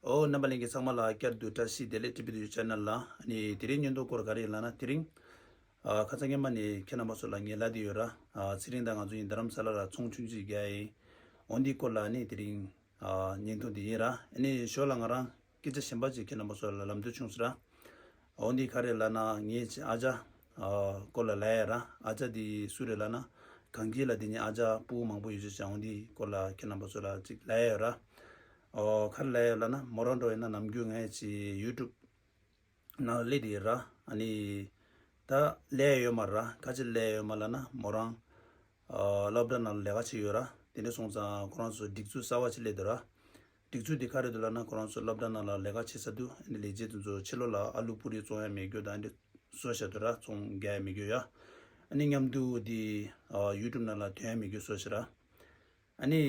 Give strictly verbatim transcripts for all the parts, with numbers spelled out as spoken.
ཨོ། རྣམ་པ་ལྷན་རྒྱས་ཚང་མ་ལ་བསྐྱར་དུ་བཀྲ་ཤིས་བདེ་ལེགས། ཊི་བི་བི་ཌི་ཡོ་ཆེ་ནལ་ལ། ཨ་ནི་དེ་རིང་བརྙན་ཐུང་སྐོར་ག་རེ་ལབ་ན། དེ་རིང་ཨ་ཁ་སང་སྔོན་མ་ནས་ཁྱེད་རྣམ་པ་ཚོ་ལ་ངས་ལབ་བསྡད་ཡོད་ར། ཨ་ཚེ་རིང་དང་ང་ཚོ་གཉིས་རྡ་རམ་ས་ལ་ར་ཚོང་ཆུང་ཆུང་ཅིག་རྒྱག་ཡིན། འོ་འདིའི་སྐོར་ལ་ཨ་ནི་དེ་རིང་ཨ་བརྙན་ཐུང་འདི་ཡིན་ར། ཨ་ནི་ཞོར་ལ་ང་རང་སྐད་ཆ་གཞན་པ་ཅིག་ཁྱེད་རྣམ་པ་ཚོ་ལ་ལབ་འདོད་བྱུང་སོང་ར། འོ་འདི་ག་རེ་ལབ་ན། ངའི་ཅིག་ཨ་ཅག་ཨ་སྐོར་ལ་ལབ་ཡ་ར། ཨ་ཅག་འདི་སུ་རེད་ལབ་ན། གངས་སྐྱིད་ལ་འདི་ནས་ཨ་ཅག་སྤུ་གུ་མང་པོ་ཡོད་ཅེས་བྱ། འོ་འདིའི་སྐོར་ལ་ཁྱེད་རྣམ་པ་ཚོ་ལ་ཅིག་ལབ་ཡ་ཡོད་ར། ཨོ་ག་རེ་ལབ་ཡ་ལབ་ན། མོ་རང་འགྲོ་ཡིན་ན་ནམ་རྒྱུན་ངའི་ཅིག་ཡུ་ཊུབ་ནང་སླེབས་བསྡད་ཡོད་ར། ཨ་ནི་ད་སླེབས་ཡོད་མ་ར། ག་ཅི་སླེབས་ཡོད་མ་ལབ་ན། མོ་རང་ཨ་སློབ་གྲྭ་ནང་ལ་ལས་ཀ་བྱེད་ཡོད་ར། དེ་འདྲ་སོང་ཙང་ཁོ་རང་ཚོ་སྒྲིག་འཛུགས་གསར་བ་ཅིག་སླེབས་འདུག་ར། སྒྲིག་འཛུགས་དེ་ག་རེ་འདུག་ལབ་ན། ཁོ་རང་ཚོ་སློབ་གྲྭ་ནང་ལ་ལས་ཀ་བྱེད་ས་འདུག་ཨ་ནི་ལས་བྱེད་དེ་ཚོ་ཕྱི་ལོགས་ལ་ཨ་ལུ་པུ་རི་བཙོང་ཡ་མེད་རྒྱུ་དང་ཨ་འདྲ་བཟོ་བྱ་འདུག་ར། ཚོང་རྒྱག་ཡ་མེད་རྒྱུ་ཡ། ཨ་ནི་མཉམ་དུ་དེ་ཨ་ཡུ་ཊུབ་ནང་ལ་ཐོན་ཡ་མེད་རྒྱུ་བཟོ་བྱ་ར། ཨ་ནི་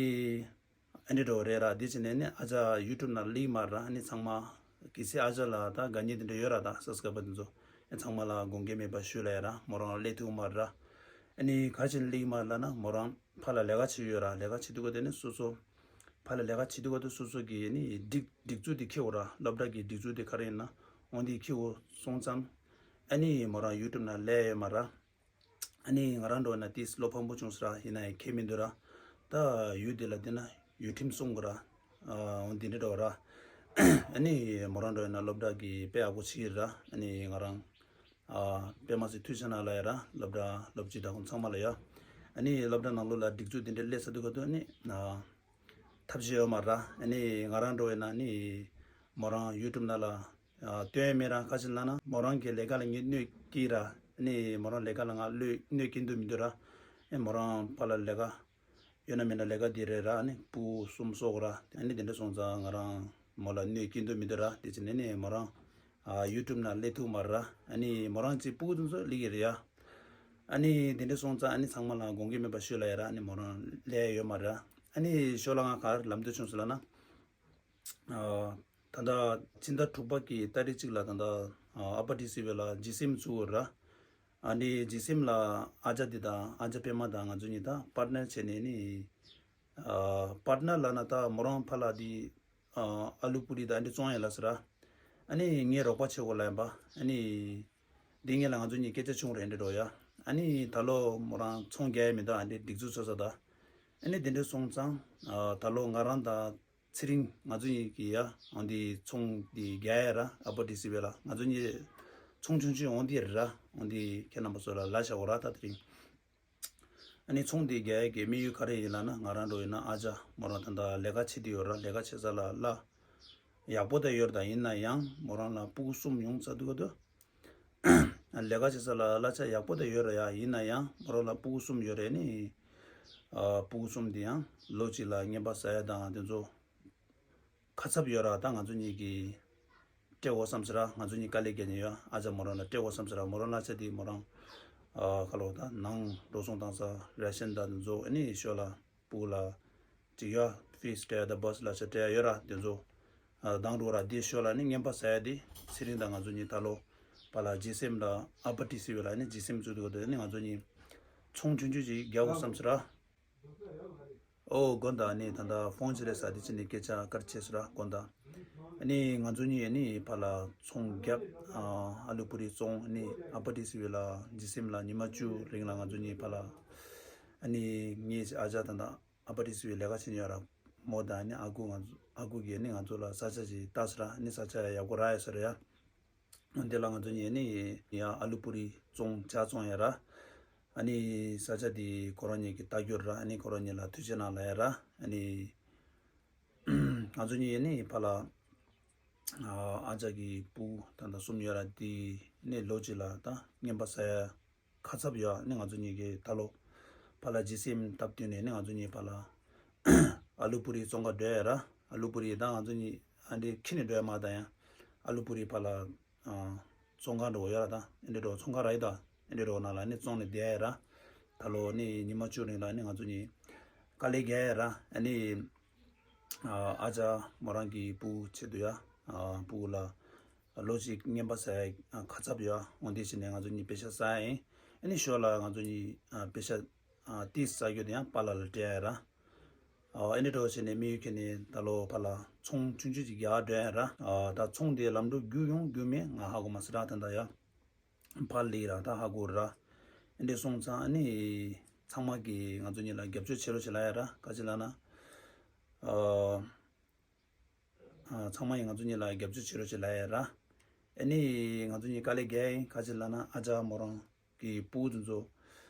ཨ་འདྲ་འགྲོ་རེད་ར། དེ་བྱས་ནས་ནི་ཨ་ཅག་ཡུ་ཊུབ་ནང་སླེབས་མ་ར། ཨ་ནི་ཚང་མ་གལ་སྲིད་ཨ་ཅག་ལ་ད་དགའ་ཉེ་དེ་འདྲ་ཡོད་ར། ད་སབ་སི་ཀ་རའི་བར་དེ་ཚོ་ཨ་ཚང་མ་ལ་དགོངས་འགལ་མེད་པ་ཞུ་ལབ་ཡ་ར། མོ་རང་སླེབས་ཐུབ་མ་ར། ཨ་ནི་ག་ཅི་སླེབས་མ་ལབ་ན། མོ་རང་ཕར་ལ་ལས་ཀ་བྱེད་ཡོད་ར། ལས་ཀ་བྱེད་དུས་ག་དེ་ནི་སོ་སོ་ཕར་ལ་ལས་ཀ་བྱེད་དུས་ག་དེ་སོ་སོ་གི་ནི་སྒྲིག་སྒྲིག་འཛུགས་དེ་ཁེ་འོ་ར། སློབ་གྲྭ་གི་སྒྲིག་འཛུགས་དེ་ག་རེ་ཡིན་ན་འོ་འདི་ཁེ་འོ་སོང་ཙང་། ཨ་ནི་མོ་རང་ཡུ་ཊུབ་ནང་སླེབས་ཡོད་མ་ར། ཨ་ནི་ང་རང་འགྲོ་ན་ཏིས་བློ་ཕམ་པོ་བྱུང་སོང་ར། ཡིན་ན་ཡང་ཁེ་མི་འདུག་ར། ད་ཡུལ་དེ་ལ་བསྡད་ན་ཡུལ་ཁྲིམས་སྲུང་དགོས་ར། ཨ་འོ་འདི་འདྲ་འགྲོ་ར། ཨ་ནི་མོ་རང་འགྲོ་ཡིན་ན་སློབ་གྲྭ་གི་དཔེ་ཡག་པོ་བྱེད་ཀྱི་རེད་ར། ཨ་ནི་ང་རང་ཨ་དཔེ་མ་སྲིད་ཐུགས་རྗེ་གནང་ལབ་ཡ་ར། སློབ་གྲྭ་སློབ་སྤྱི་དང་ཁོང་ཚང་མ་ལ་ཡ། ཨ་ནི་སློབ་གྲྭ་ནང་ལོགས་ལ་སྒྲིག་འཛུགས་འདི་འདྲ་སླེབས་ཚར་དུས་ག་དུས་ཨ་ནི་ཨ་ཐབས་ཤེས་ཡོད་མ་ར། ཨ་ནི་ང་རང་འགྲོ་ཡིན་ན་ཨ་ནི་མོ་རང་ཡུལ་ཁྲིམས་ནང་ལ་ཨ་སྟོན་ཡ་མེད་ར། ག་ཅི་ལབ་ན་མོ་རང་གི་ལས་ཀ་ལ་ངས་གནོད་སྐྱེལ་ར། ཨ་ནི་མོ་རང་ལས་ཀ་ལ་ང་གནོད་གནོད་སྐྱེལ་འདོད་མི་འདུག་ར། ཨ་མོ་རང་ཕར་ལ་ལས་ཀ་ཡོད་ན་མེད་ན་ལས་ཀ་འདི་རེད་ར། ཨ་ནི་སྤུ་གུ་གསུམ་གསོ་དགོས་ར། ཨ་ནི་དེ་འདྲ་སོང་ཙང་ང་རང་མོ་ལ་གནོད་སྐྱེལ་འདོད་མི་འདུག་ར། དེ་བྱས་ནས་ནི་མོ་རང་ཨ་ཡུལ་ཁྲིམས་ནང་སླེབས་ཐུབ་མ་རེད་ར། ཨ་ནི་མོ་རང་གི་སྤུ་གུ་དེ་ཚོ་སླེབས་ཀྱི་རེད་ཡ། ཨ་ནི་དེ་འདྲ་སོང་ཙང་ཨ་ནི་ཚང་མ་ལ་དགོངས་འགལ་མེད་པ་ཞུ་ལབ་ཡ་ར། ཨ་ནི་མོ་རང་སླེབས་ཡོད་མ་རེད། ཨ་ནི་ཞོར་ལ་ང་ག་རེ་ལབ་འདོད་བྱུང་སོང་ལབ་ན། ཨ་ད་ལྟ་ཕྱི་ཟླ་དྲུག་པ་གི་ཏ་རིག་གཅིག་ལ་ད་ལྟ་ཨ་ཨ་པ་ཊི་སི་ཝེ་ལ་ཇི་སིམ་བཙུགས་ཡོད་ར། ཨ་ནི་ཇི་སིམ་ལ་ཨ་ཅག་འདི་དང་ཨ་ཅག་པད་མ་དང་ང་ཚོ་གཉིས་ད་པཱར་ཊི་ནར་བྱས་ནས་ནི། ཨ་པཱར་ཊི་ནར་ལབ་ན་ད་མོ་རང་ཕར་ལ་འདི་ཨ་ཨ་ལུ་པུ་རི་དང་འདི་བཙོང་ཡ་ལ་ཟེར་ར། ཨ་ནི་ངས་རོགས་པ་བྱེད་དགོས་ལབ་ཡིན་པ། ཨ་ནི་འདི་ངེད་ལ་ང་ཚོ་གཉིས་སྐད་ཆ་བྱུང་རེད་འདྲ་འགྲོ་ཡ། ཨ་ནི་ད་ལོ་མོ་རང་ཚོང་རྒྱག་ཡ་མི་འདུག་ཨ་འདི་སྒྲིག་འཛུགས་བཟོས་ཚར་ད། ཨ་ནི་དེ་འདྲ་སོང་ཙང་ཨ་ད་ལོ་ང་རང་དང་ཚེ་རིང་ང་ཚོ་གཉིས་ཀྱིས་ཡ་འོ་འདི་ཚོང་འདི་རྒྱག་ཡ་ར། ཨ་པ་ཊི་སི་ཝེ་ལ་ང་ཚོ་གཉིས་ཚོང་ཆུང་ཆུང་འོ་འདི་རེད་ར། འོ་འདི་ཁྱེད་རྣམ་པ་ཚོ་ལ་ལབ་བཞག་གོ་ར་ད་དེ་རིང་། ཨ་ནི་ཚོང་འདི་རྒྱག་ཡ་གི་དམིགས་ཡུལ་ག་རེ་ཡིན་ལབ་ན། ང་རང་འགྲོ་ཡིན་ན་ཨ་ཅག་མོ་རང་ད་ལྟ་ལས་ཀ་བྱེད་དུ་ཡོད་ར། ལས་ཀ་བྱེད་ས་ལ་གླ་ཡག་པོ་ད་ཡོད་ར། ད་ཡིན་ན་ཡང་མོ་རང་ལ་སྤུ་གུ་གསུམ་ཡོང་ཚར་དུས་ག་དུས། ལས་ཀ་བྱེད་ས་ལ་གླ་ཆ་ཡག་པོ་དེ་ཡོད་རེད་ཡ། ཡིན་ན་ཡང་མོ་རང་ལ་སྤུ་གུ་གསུམ་ཡོད་རེད། ནི་ཨ་སྤུ་གུ་གསུམ་དེ་ཡང་ལོ་གཅིག་ལ་རྔན་པ་ཟ་ཡ་དང་དེ་ཚོ་ཁ་ཚབ་ཡོད་ར། ད་ང་ཚོ་གཉིས་ཀྱིས་སྤྲད་དགོས་བསམ་ཟེར་ར། ང་ཚོ་གཉིས་དཀའ་ལས་རྒྱག་མཁན་ཡོད། ཨ་ཅག་མོ་རང་ལ་སྤྲད་དགོས་བསམ་ཟེར་ར། མོ་རང་གླ་ཆ་དེ་མོ་རང་ཨ་ཁ་ལོ་ད་ནང་འགྲོ་སོང་བཏང་ས་རེ་ཤན་དང་དེ་ཚོ་ཨ་ནི་ཞོར་ལ་སྤུ་གུ་ལ་ཅིག་ཡོད། ཕིས་སྤྲད་ཡ་དང་བྷ་སི་གླ་ཆ་སྤྲད་ཡ་ཡོད་ར། དེ་ཚོ་ཨ་བཏང་འགྲོ་ར། དེ་ཞོར་ལ་ནི་རྔན་པ་ཟ་ཡ་དེ་ཚེ་རིང་དང་ང་ཚོ་གཉིས་ད་ལོ་ཕར་ལ་ཇི་སིམ་ལ་ཨ་པ་ཊི་སི་ཝེ་ལ་ནི་ཇི་སིམ་བཙུགས་འདུག་དེ་ནི་ང་ཚོ་གཉིས་ཚོང་ཆུང་ཆུང་ཅིག་རྒྱག་དགོས་བསམ་ཟེར་ར། ཨོ་དགོན་བདག་ནི་ད་ལྟ་ཕོན་བྱས་རེད་ཟེར། དེ་ཕྱིན་ནི་སྐད་ཆ་བཀའ་དྲིན་ཆེ་ཟེར་ར་དགོན་བདག་ནི་ང་ཚོ་གཉིས་ནི་ཕར་ལ་ཚོང་རྒྱབ། ཨ་ཨ་ལུ་པུ་རི་བཙོང་། ནི་ཨ་པ་ཊི་སི་ཝེ་ལ་ཇི་སིམ་ལ་ཉི་མ་བཅུ་རིང་ལ་ང་ཚོ་གཉིས་ཕར་ལ་ནི་ངའི་ཨ་ཅག་ད་ལྟ་ཨ་པ་ཊི་སི་ཝེ་ལས་ཀ་བྱེད་ཉོ་ར། མོ་དང་ནི་ཨ་ཁུ་ང་ཚོ་ཨ་ཁུ་གིས་ནི་ང་ཚོ་ལ་ས་ཆ་ཅིག་ལྟ་ཟེར་ར། ནི་ས་ཆ་ཡག་པོ་རག་ཡོད་ཟེར་ར་ཡ། འདི་ལ་ང་ཚོ་གཉིས་ནི་ཡ་ཨ་ལུ་པུ་རི་བཙོང་ཇ་བཙོང་ཡ་ར། ཨ་ནི་ས་ཆ་དེ་ཁོ་རང་གཉིས་ཀྱིས་ལྟ་རྒྱུ་ར། ཨ་ནི་ཁོ་རང་གཉིས་ལ་ཐུགས་རྗེ་གནང་ལབ་ཡ་ར། ཨ་ནི་ང་ཚོ་གཉིས་ནི་ཕར་ལ་ཨ་ཅག་གི་སྤུ་གུ་ད་ལྟ་གསུམ་ཡོད་ར། དེ་ནི་ལོ་གཅིག་ལ་ད་རྔན་པ་ཟ་ཡ་ཁ་ཚབ་ཡོད། ནི་ང་ཚོ་གཉིས་ཀྱིས་ད་ལོ་ཕར་ལ་ཇི་སིམ་སྟབས་བསྟུན་ནས་ནི་ང་ཚོ་གཉིས་ཕར་ལ་ཨ་ལུ་པུ་རི་བཙོང་ག་འགྲོ་ཡ་ར། ཨ་ལུ་པུ་རི་ད་ང་ཚོ་གཉིས་ཨ་འདྲས་ཁྱེར་ནས་འགྲོ་ཡ་མ་ད་ཡ། ཨ་ལུ་པུ་རི་ཕར་ལ་ཨ་བཙོང་ག་འགྲོ་ཡ་ར། ད་ཨ་འདྲས་འགྲོ་ཚོང་ཁང་ར་ཡི་ད་ཨ་འདྲས་འགྲོ་ནང་ལ་ནི་བཙོང་ནས་བསྡད་ཡ་ར། ད་ལོ་ནི་ཉི་མ་བཅུ་རིང་ལ་ནི་ང་ཚོ་གཉིས་དཀའ་ལས་རྒྱག་ཡ་ར། ཨ་ནི་ཨ་ཅག་མོ་རང་གི་སྤུ་གུ་ཆེད་དུ་ཡ། ཨ་སྤུ་གུ་ལ་ལོ་གཅིག་རྔན་པ་ཟ་ཡ་ཁ་ཚབ་ཡོད། འོ་འདི་བྱས་ནས་ང་ཚོ་གཉིས་པེ་ཤ་ཟ་ཡ་ཡིན། ཨ་ནི་ཞོར་ལ་ང་ཚོ་གཉིས་ཨ་པེ་ཤ་ཨ་ཏིས་ཟ་རྒྱུ་དེ་ཡང་པཱ་ལགས་ལ་སྤྲད་ཡ་ར། ཨ་ཨེ་འདྲ་འགྲོ་བྱས་ནས་དམིགས་ཡུལ་ཁྱེར་ནས་ད་ལོ་ཕར་ལ་ཚོང་ཆུང་ཆུང་ཅིག་རྒྱག་འགྲོ་ཡ་ར། ཨ་ད་ཚོང་དེ་ལམ་འགྲོ་རྒྱུག་ཡོང་རྒྱུག་མེད་ང་ཧ་གོ་མ་སོང་ར། ད་ད་ཡ་ཕར་ལི་ར་ད་ཧ་གོ་ར། ཨེ་འདྲ་སོང་ཙང་ཨ་ནི་ཚང་མ་གིས་ང་ཚོ་གཉིས་ལ་རྒྱབ་སྐྱོར་བྱེད་རོགས་བྱེད་ལབ་ཡ་ར། ག་ཅི་ལབ་ན། ཨ། ཨ། ཚང་མ་ཡིས་ང་ཚོ་གཉིས་ལ་རྒྱབ་སྐྱོར་བྱེད་རོགས་བྱེད་ལབ་ཡ་ར། ཨ་ནི་ང་ཚོ་གཉིས་དཀའ་ལས་རྒྱག་ཡིན། ག་ཅི་ལབ་ན་ཨ་ཅག་མོ་རང་གི་སྤུ་གུ་དེ་ཚོ།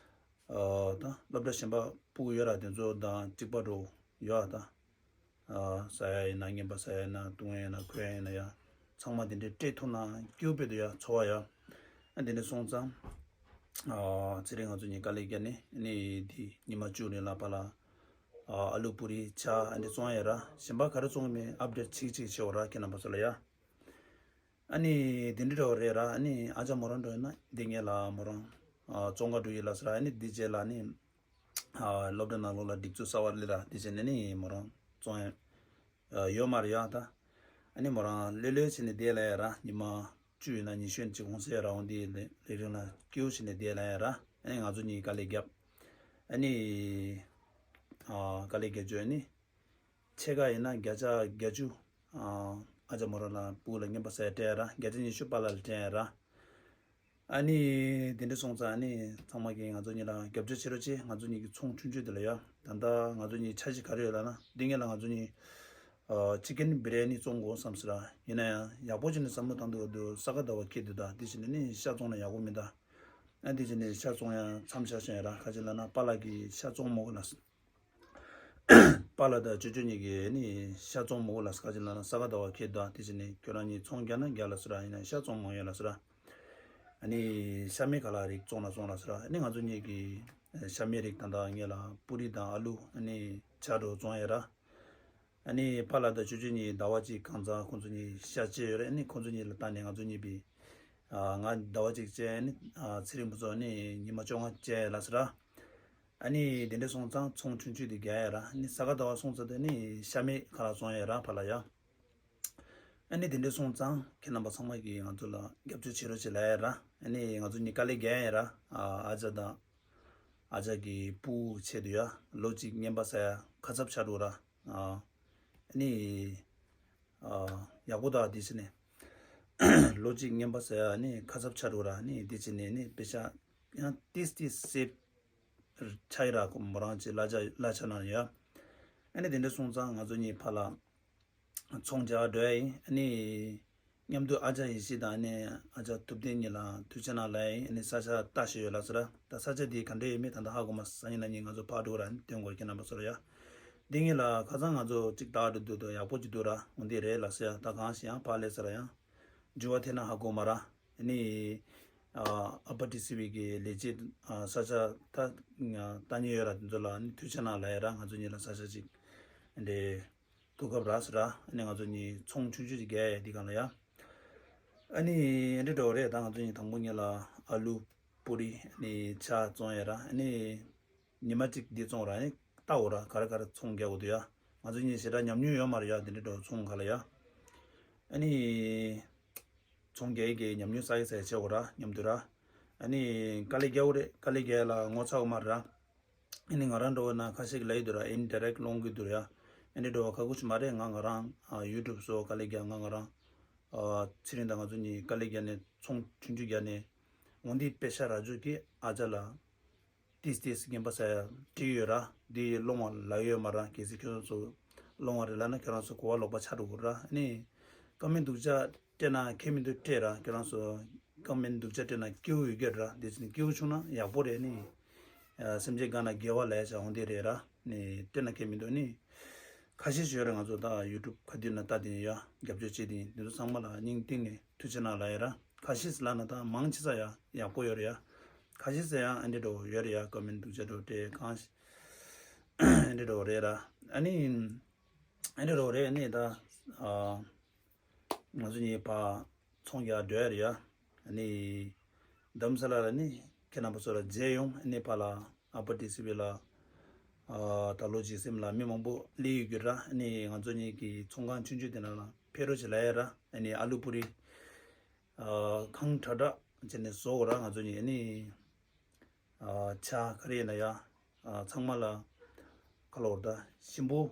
ཨ། ད་སློབ་གྲྭ་གཞན་པ་སྤུ་གུ་ཡོད་ར། དེ་ཚོ་དང་གཅིག་པ་འགྲོ་ཡོད་ཨ། ད་ཨ་ཟ་ཡ་ཡིན་ན་ངན་པ་ཟ་ཡ་ཡིན་ན་བཏུང་ཡ་ཡིན་ན་གོན་ཡ་ཡིན་ན་ཡ་ཚང་མ་དེ་འདྲའི་སྤྲད་ཐུབ་ན་སྐྱིད་པོ་དཔེ་འདུག་ཡ། ཚོར་བ་ཡ། ཨ་དེ་འདྲ་སོང་ཙང་། ཨ་ཚེ་རིང་ང་ཚོ་གཉིས་དཀའ་ལས་རྒྱག་ནས་ཨ་ནི་དེ་ཉི་མ་བཅུ་རིང་ལ་ཕར་ལ། ཨ་ཨ་ལུ་པུ་རི་ཆ་ཨ་འདྲ་བཙོང་ཡ་ར། གཞན་པ་ག་རེ་བཙོང་གི་མེད་ཨབ་ཌེཊ་ཚིག་གཅིག་བྱེད་འོ་ར་ཁྱེད་རྣམ་པ་ཚོ་ལ་ཡ། ཨ་ནི་དེ་འདྲ་འགྲོ་རེད་ར། ཨ་ནི་ཨ་ཅག་མོ་རང་འགྲོ་ཡིན་ན་འདི་ངེད་ལ་མོ་རང་ཨ་བཙོང་ག་འགྲོ་ཡིན་ལབ་སོང་ར། ཨ་ནི་འདི་རྗེས་ལ་ཨ་ནི་ཨ་སློབ་གྲྭ་ནང་ལོགས་ལ་སྒྲིག་འཛུགས་གསར་པ་སླེབས་ར། འདི་བྱས་ནས་ནི་མོ་རང་བཙོང་ཡ་ཨ་ཡོད་མ་རེད་ཡ། ད་ཨ་ནི་མོ་རང་ལྷོད་ལྷོད་བྱས་ནས་བསྡད་ལབ་ཡ་ར། ཉི་མ་བཅུ་ཡིན་ན་ཉི་ཤུ་ཡིན་ཅིག་འོང་ཟེར་ཡ་ར། འོང་དེ་ལས་ལས་རིང་ལ་སྐྱིད་པོ་བྱས་ནས་བསྡད་ལབ་ཡ་ར། ཨ་ནི་ང་ཚོ་གཉིས་དཀའ་ལས་རྒྱབ། ཨ་ནི་ཨ་དཀའ་ལས་རྒྱབ་བྱས་ཨ་ནི། ཕྱེད་ཀ་ཡིན་ན་བརྒྱ་ཆ་བརྒྱད་ཅུ། ཨ་ཨ་ཅག་མོ་རང་ལ་སྤུ་གུ་ལ་ངན་པ་ཟ་ཡ་སྤྲད་ཡ་ར། བརྒྱ་ཆ་ཉི་ཤུ་པཱ་ལགས་ལ་སྤྲད་ཡ་ར། ཨ་ནི་དེ་འདྲ་སོང་ཙང་ཨ་ནི་ཚང་མ་གིས་ང་ཚོ་གཉིས་ལ་རྒྱབ་སྐྱོར་བྱེད་རོགས་བྱེད། ང་ཚོ་གཉིས་ཀྱི་ཚོང་ཆུང་ཆུང་དེ་ལ་ཡ། ད་ལྟ་ང་ཚོ་གཉིས་འཆར་གཞི་ག་རེ་ཡོད་ལབ་ན། འདི་ངེད་ལ་ང་ཚོ་གཉིས་ཨ་ཅི་ཀེན་བི་རི་ཡ་ནི་བཙོང་དགོས་བསམ་སོང་ར། ཡིན་ན་ཡང་ཡག་པོ་བྱས་ནས་བསམ་བློ་བཏང་དུས་སྐབས་དུས་ས་ག་ཟླ་བ་འཁེལ་དུས་ད་འདི་བྱས་ནས་ནི་ཤ་བཙོང་ན་ཡག་པོ་མིན་ད། ཨ་འདི་བྱས་ནས་ཤ་བཙོང་ཡ་མཚམས་བཞག་བཞག་ཡ་ར། ག་ཅི་ལབ་ན་པཱ་ལགས་ཀྱིས་ཤ་བཙོང་མི་དགོས་ལབ། པཱ་ལགས་དང་ཅོ་ཅོ་གཉིས་ཀྱིས་ནི་ཤ་བཙོང་མི་དགོས་ལབ། ག་ཅི་ལབ་ན་ས་ག་ཟླ་བ་འཁེལ་དུས་དེ་བྱས་ནས་ཁྱོད་རང་གཉིས་ཚོང་རྒྱག་ན་རྒྱག་ལབ་སོང་ར། ཡིན་ན་ཤ་བཙོང་མ་ཡོང་ལབ་སོང་ར། ཨ་ནི་ཤ་མེད་ག་ལ་རིགས་བཙོང་ན་བཙོང་ལབ་སོང་ར། ཨ་ནི་ང་ཚོ་གཉིས་ཀྱིས་ཤ་མེད་རིགས་ད་ལྟ་ངེད་ལ་པུ་རི་དང་ཨ་ལུ་ཨ་ནི་ཇ་འདྲ་བཙོང་ཡ་ར། ཨ་ནི་པཱ་ལགས་དང་ཅོ་ཅོ་གཉིས་ཟླ་བ་གཅིག་གང་ཚང་ཁོང་ཚོ་གཉིས་ཤ་བཅད་ཡོད་རེད། ཨ་ནི་ཁོང་ཚོ་གཉིས་ལ་བཏང་ནས་ང་ཚོ་གཉིས་པའི་ཨ་ང་ཟླ་བ་གཅིག་བཅད། ཨ་ནི་ཨ་ཚེ་རིང་བུ་ཚོ་ཨ་ནི་ཉི་མ་བཅོ་ལྔ་བཅད་ལབ་སོང་ར། ཨ་ནི་དེ་འདྲ་སོང་ཙང་ཚོང་ཆུང་ཆུང་དེ་རྒྱག་ཡ་ར། ཨ་ནི་ས་ག་ཟླ་བ་སོང་ཙང་དེ་ནི་ཤ་མེད་ཁ་ལག་བཙོང་ཡ་ར་ཕར་ལ་ཡ། ཨ་ནི་དེ་འདྲ་སོང་ཙང་ཁྱེད་རྣམ་པ་ཚང་མ་གིས་ང་ཚོ་ལ་རྒྱབ་སྐྱོར་བྱེད་རོགས་བྱེད་ལབ་ཡ་ར། ཨ་ནི་ང་ཚོ་གཉིས་དཀའ་ལས་རྒྱག་ཡ་ར། ཨ་ཨ་ཅག་དང་ཨ་ཅག་གི་སྤུ་གུ་ཆེད་དུ་ཡ་ལོ་གཅིག་ངན་པ་ཟ་ཡ་ཁ་ཚབ་ཆགས་འགྲོ་ར། ཨ་ནི་ཨ་ཡག་པོ་ད་དེ་བྱས་ནས་ལོ་གཅིག་ངན་པ་ཟ་ཡ་ནི་ཁ་ཚབ་ཆགས་འགྲོ་ར། ནི་དེ་བྱས་ནས་ནི་པེ་ཤ་ཡང་ཏིས་ཏིས་སེབ་ཆགས་ཡི་ར། ཁོ་མོ་རང་ཅིག་གླ་ཆ་གླ་ཆ་ནང་ཡ། ཨ་ནི་དེ་འདྲ་སོང་ཙང་ང་ཚོ་གཉིས་ཕར་ལ་ཚོང་རྒྱག་འགྲོ་ཡ་ཡིན། ཨ་ནི་མཉམ་དུ་ཨ་ཅག་ཡེ་ཤེས་དང་ཨ་ནི་ཨ་ཅག་ཐུབ་བསྟན་གཉིས་ལ་ཐུགས་རྗེ་གནང་ལབ་ཡ་ཡིན། ཨ་ནི་ས་ཆ་ལྟ་ཤེས་ཡོད་ལབ་སོང་ར། ད་ས་ཆ་དེ་ག་འདྲ་ཡོད་མེད་ད་ལྟ་ཧ་གོ་མ་སོང་། སང་ཉིན་གནངས་ཉིན་ང་ཚོ་ཕར་འགྲོ་ར། ཨ་ནི་སྟོན་དགོས་ཁྱེད་རྣམ་པ་ཚོ་ལ་ཡ། འདི་གཉིས་ལ་ཁ་སང་ང་ཚོ་གཅིག་བལྟས་འདུག་འདུག་ཡག་པོ་ཅིག་འདུག་ར། འོ་འདི་རེད་ལབ་སོང་ཡ། ད་གང་ཞིག་ཡང་ཕར་སླེབས་ས་ར་ཡང་འགྱུར་བ་ཐེབས་ན་ཧ་གོ་མ་ར། ཨ་ནི་ཨ་ཨ་པ་ཊི་སི་ཝི་གི་ལས་བྱེད་ཨ་ས་ཆ་ད་ལྟ་མཁན་ཡོད་ར། དེ་ཚོ་ལ་ཨ་ནི་ཐུགས་རྗེ་གནང་ལབ་ཡ་ར། ང་ཚོ་གཉིས་ལ་ས་ཆ་ཅིག་འདི་ཐུག་སྐབས་རག་སོང་ར། ཨ་ནི་ང་ཚོ་གཉིས་ཚོང་ཆུང་ཆུང་ཅིག་རྒྱག་ཡ་འདི་སྒང་ལ་ཡ། ཨ་ནི་འདི་འདྲ་བོ་རེད། ད་ང་ཚོ་གཉིས་དང་པོ་ཉིད་ལ་ཨ་ལུ་པུ་རི་ཨ་ནི་ཇ་བཙོང་ཡ་ར། ཨ་ནི་ཉི་མ་གཅིག་འདི་བཙོང་ར། ཨ་ནི་ལྟ་འོ་ར། ག་རེ་ག་རེ་ཚོང་རྒྱག་དགོས་འདུག་ཡ། ང་ཚོ་གཉིས་ཞེ་དྲག་ཉམས་མྱོང་ཡོད་མ་རེད་ཡ། འདི་འདྲ་འདྲ་བོ་ཚོང་ག་ལ་ཡ། ཨ་ནི་ཚོང་རྒྱག་གི་ཉམས་མྱོང་བསགས་ཡ་བསགས་ཡ་བྱེད་འོ་ར་མཉམ་དུ་ར། ཨ་ནི་དཀའ་ལས་རྒྱག་འོ་རེད། དཀའ་ལས་རྒྱག་ཡ་ལ་ངོ་ཚ་འོ་མ་རེད་ར། ཨ་ནི་ང་རང་འདྲ་བོ་ན་ཁ་ཤས་ཀྱིས་ལབ་ཡི་འདུག་ར། ཨིན་ཌི་རེག་སློང་གི་འདུག་ར་ཡ། ཨ་ནི་འདྲ་བོ་ཁག་པོ་ཞིག་མ་རེད། ང་ང་རང་ཨ་ཡུ་ཊུབ་སོགས་དཀའ་ལས་རྒྱག་ང་ང་རང་ཨ་ཚེ་རིང་དང་ང་ཚོ་གཉིས་དཀའ་ལས་རྒྱག་ནས་ཚོང་ཆུང་ཆུང་རྒྱག་ནས་འོ་འདི་པེ་ཤ་རག་རྒྱུ་གི་ཨ་ཅག་ལ་ཏིས་ཏིས་རྔན་པ་ཟ་ཡ་བྲིས་ཡོད་ར། འདི་སློང་བ་ལབ་ཡོད་མ་ར། གལ་སྲིད་ཁྱོད་རང་ཚོ་སློང་བ་རེད་ལབ་ན་ཁྱོད་རང་ཚོ་གོ་བ་ལོག་པ་ཆགས་འགྲོ་གི་ར། ཨ་ནི་ཀ་མེན་སྡུག་ཅག་སྤྲད་ན་ཁྱད་མི་འདུག་སྤྲད་ར། ཁྱོད་རང་ཚོ་ཀ་མེན་སྡུག་ཅག་སྤྲད་ན་སྐྱིད་པོ་ཡོད་ཀྱི་ར། དེ་ཚོ་ནི་སྐྱིད་པོ་བྱུང་ན་ཡག་པོ་རེད། ནི་ཨ་སེམས་ཅན་དགའ་ན་དགེ་བ་ལས་བྱ་འོང་དེ་རེད་ར། ནི་སྤྲད་ན་ཁྱད་མི་འདུག་ནི་ཁ་ཤས་ཤིག་ཡོད་རེད། ང་ཚོ་ད་ཡུ་ཊུབ་ག་དུས་ན་ལྟ་དེ་ཡ་རྒྱབ་སྐྱོར་བྱེད་དེ་འདི་ཚོ་ཚང་མ་ལ་སྙིང་གཏིང་ནས་ཐུགས་རྗེ་གནང་ལབ་ཡ་ར། ཁ་ཤས་ལབ་ན་ད་མང་ཆེ་ས་ཡ་ཡག་པོ་ཡོད་རེད་ཡ། ཁ་ཤས་ས་ཡ་ཨ་འདྲ་འདྲ་བོ་ཡོད་རེད་ཡ། ཀ་མེན་སྡུག་ཅག་འདྲ་བོ་སྤྲད་གང་ཞིག་ཨ་འདྲ་འདྲ་བོ་རེད་ར། ཨ་ནི་ཨ་འདྲ་འདྲ་བོ་རེད། ཨ་ནི་ད་ཨ་ང་ཚོ་གཉིས་ཕར་ཚོང་རྒྱག་འགྲོ་ཡ་རེད་ཡ། ཨ་ནི་རྡ་རམ་ས་ལ་ལ་ནི་ཁྱེད་རྣམ་པ་ཚོ་ལ་མཇལ་ཡོང་། ཨ་ནི་ཕར་ལ་ཨ་པ་ཊི་སི་ཝི་ལ་ཨ་ད་ལོ་ཇི་སིམ་ལ་མི་མང་པོ་སླེབས་ཡོད་རྒྱུ་ར། ཨ་ནི་ང་ཚོ་གཉིས་ཀྱི་ཚོང་ཁང་ཆུང་ཆུང་དེ་ནང་ལ་ཕེབས་རོགས་བྱེད་ལབ་ཡ་ར། ཨ་ནི་ཨ་ལུ་པུ་རི་ཨ་གང་དྲག་དྲག་བྱས་ནས་བཟོ་དགོས་ར། ང་ཚོ་གཉིས་ཨ་ནི་ཨ་ཇ་ག་རེ་ཡིན་ན་ཡ་ཨ་ཚང་མ་ལ་ཁ་ལོ་བར་ད་ཞིམ་པོ་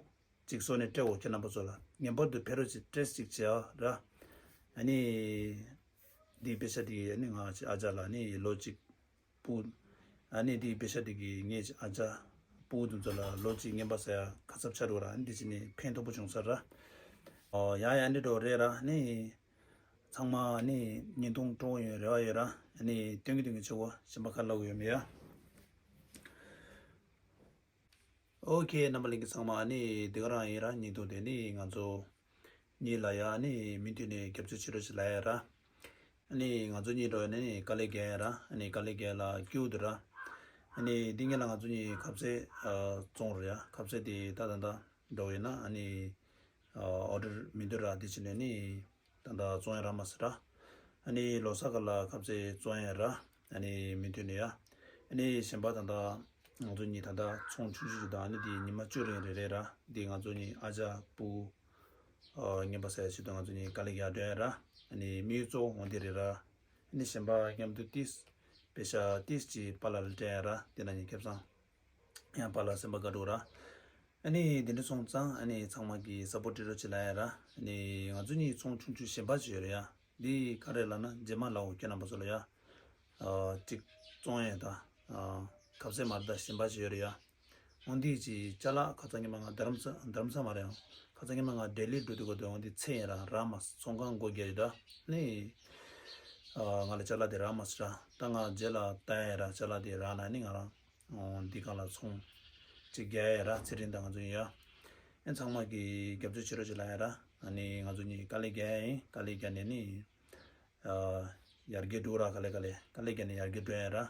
གཅིག་གསོལ་ནས་སྤྲད་འོ་ཁྱེད་རྣམ་པ་ཚོ་ལ་ངེས་པར་དུ་ཕེབས་རོགས་ཅིག་སྤྲད་ཅིག་བྱེད་ཨ་ར། ཨ་ནི། འདི་དཔེ་ཆ་འདི་ཨ་ནི་ང་ཅི་ཨ་ཅག་ལ་ནི་ལོ་གཅིག་སྤུ། ཨ་ནི་འདི་དཔེ་ཆ་འདི་གི་ངས་ཅི་ཨ་ཅག་སྤུ་དུ་ཚོ་ལ་ལོ་གཅིག་ངན་པ་ཟ་ཡ་ཁ་ཚབ་ཆ་རུ་ར་ཨ་ནི་འདི་ཅི་ནི་ཕན་ཐོགས་པོ་བྱུང་ས་ར། ཨོ་ཡ་ཡ་འདི་འགྲོ་རེད་ར་ནི། ཚང་མ་ནི་བརྙན་ཐུང་སྤྲོ་ཡོང་རེ་བ་ཡོད་ར། ནི་སྟོན་གི་སྟོན་གི་ཆེ་བོ་གཞན་པ་ཁ་ལབ་ཡོད་མེད་ཡ། ཨོ་ཁེ་རྣམ་པ་ལྷན་རྒྱས་ཚང་མ་ནི་འདི་ག་རང་ཡིན་ར། བརྙན་ཐུང་དེ་ནི་ང་ཚོ་གཉིས་ལ་ཡ་ནི་མུ་མཐུད་ནས་རྒྱབ་སྐྱོར་བྱེད་རོགས་ཞེས་ལབ་ཡ་ར། ནི་ང་ཚོ་གཉིས་འགྲོ་ཡ་ནི་དཀའ་ལས་རྒྱག་ཡ་ར། ནི་དཀའ་ལས་རྒྱག་ལ་སྐྱིད་པོ་འདུག་ར། ནི་འདི་ངེད་ལ་ང་ཚོ་གཉིས་ཁ་ཟས་བཙོང་རེད་ཡ། ཁ་ཟས་དེ་ད་ད་ད་འགྲོ་ཡིན་ན་ནི་ཨོ་ཌར་མི་འདུག་ར། དེ་ཕྱིན་ནས་ནི། ད་ལྟ་བཙོང་ཡ་རག་མ་སོང་ར། ཨ་ནི་ལོ་གསར་སྐབས་ལ་ཁ་ཟས་བཙོང་ཡ་ར། ཨ་ནི་མུ་མཐུད་ནས་ཡ། ཨ་ནི་གཞན་པ་ད་ལྟ་ང་ཚོ་གཉིས་ད་ལྟ་ཚོང་ཆུང་ཆུང་ཞིག་དང་ཨ་ནི་དེ་ཉི་མ་བཅུ་རིང་རེ་རེ་ར། འདི་ང་ཚོ་གཉིས་ཨ་ཅག་སྤུ་ཨ་ངན་པ་ཟ་ཡ་ཞིག་དང་ང་ཚོ་གཉིས་དཀའ་ལས་རྒྱག་འགྲོ་ཡ་ར། ཨ་ནི་དམིགས་ཡུལ་གཙོ་བོ་འོ་འདི་རེད་ར། ཨ་ནི་གཞན་པ་མཉམ་དུ་ཏིས་པེ་ཤ་ཏིས་ཀྱི་པཱ་ལགས་ལ་སྤྲད་ཡ་ར། དེ་ན་ཉིན་ཁེབས་ཚང་། ཡང་པཱ་ལགས་སེམས་པ་དགའ་འགྲོ་ར། ཨ་ནི་དེ་འདྲ་སོང་ཙང་ཨ་ནི་ཚང་མ་གི་སཔོར་ཊི་རོགས་བྱེད་ལ་ཡ་ར། ཨ་ནི་ང་ཚོ་གཉིས་ཚོང་ཆུང་ཆུང་གཞན་པ་ཅིག་ཡོད་རེད་ཡ། འདི་ག་རེ་ལབ་ན་རྗེས་མ་ལའོ་ཁྱེད་རྣམ་པ་ཚོ་ལ་ཡ། ཨ་གཅིག་བཙོང་ཡས་དང་ཨ་ཁ་ཟས་མ་རེད་ད་གཞན་པ་ཅིག་ཡོད་རེད་ཡ། འོ་འདི་ཅིག་ཅ་ལག་ཁ་ཚ་ཉི་མ་ང་རྡ་རམ་ས་རྡ་རམ་ས་མ་རེད་ཡང་ཁ་ཚ་ཉི་མ་ང་ལྡི་ལི་འགྲོ་དུས་གོ་དུས་འོ་འདི་ཚེ་ཡིན་ར་རག་མ་སོང་། ཚོང་ཁང་སྒོ་རྒྱག་ཡོད་ད། ནི་ཨ་ང་ལ་ཅ་ལག་དེ་རག་མ་སོང་ར། ད་ང་རྗེས་ལ་ལྟ་ཡ་ར་ཅ་ལག་དེ་རག་ན་ནི་ང་རང་འོ་འདི་གང་ལ་ཚོང་ཅིག་རྒྱག་ཡ་ར། ཚེ་རིང་དང་ང་ཚོ་ཡིན་ཡ། ཨེ་ཚང་མ་གི་རྒྱབ་སྐྱོར་བྱེད་རོགས་ཅིག་ལ་ཡ་ར། ཨ་ནི་ང་ཚོ་གཉིས་དཀའ་ལས་རྒྱག་ཡ་ཡིན། དཀའ་ལས་རྒྱག་ནས་ནི་ཨ་ཡར་རྒྱས་འགྲོ་ར། དཀའ་ལས་དཀའ་ལས་དཀའ་ལས་རྒྱག་ནས་ཡར་རྒྱས་འགྲོ་ཡ་ར། ཨེ་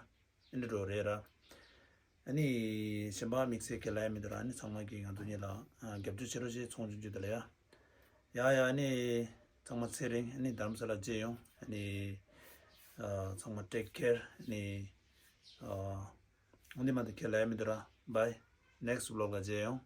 འདྲ་འགྲོ་རེད་ར། ཨ་ནི་གཞན་པ་དམིགས་བསལ་གྱི་ལབ་ཡ་མི་འདུག་ར། ཨ་ནི་ཚང་མ་གིས་ང་ཚོ་གཉིས་ལ་ཨ་རྒྱབ་སྐྱོར་བྱེད་རོགས་ཅིག་ཚོང་ཆུང་ཆུང་དེ་ལ་ཡ། ཡ་ཡ་ཨ་ནི་ཚང་མ་ཚེ་རིང་། ཨ་ནི་རྡ་རམ་ས་ལ་མཇལ་ཡོང་། ཨ་ནི་ཨ་ཚང་མ་take care། ཨ་ནི་ཨ་འོ་འདི་མ་དེ་ཁས་ལེན་མི་འདུག་ར། Bye. Next vlog ལ་མཇལ་ཡོང་།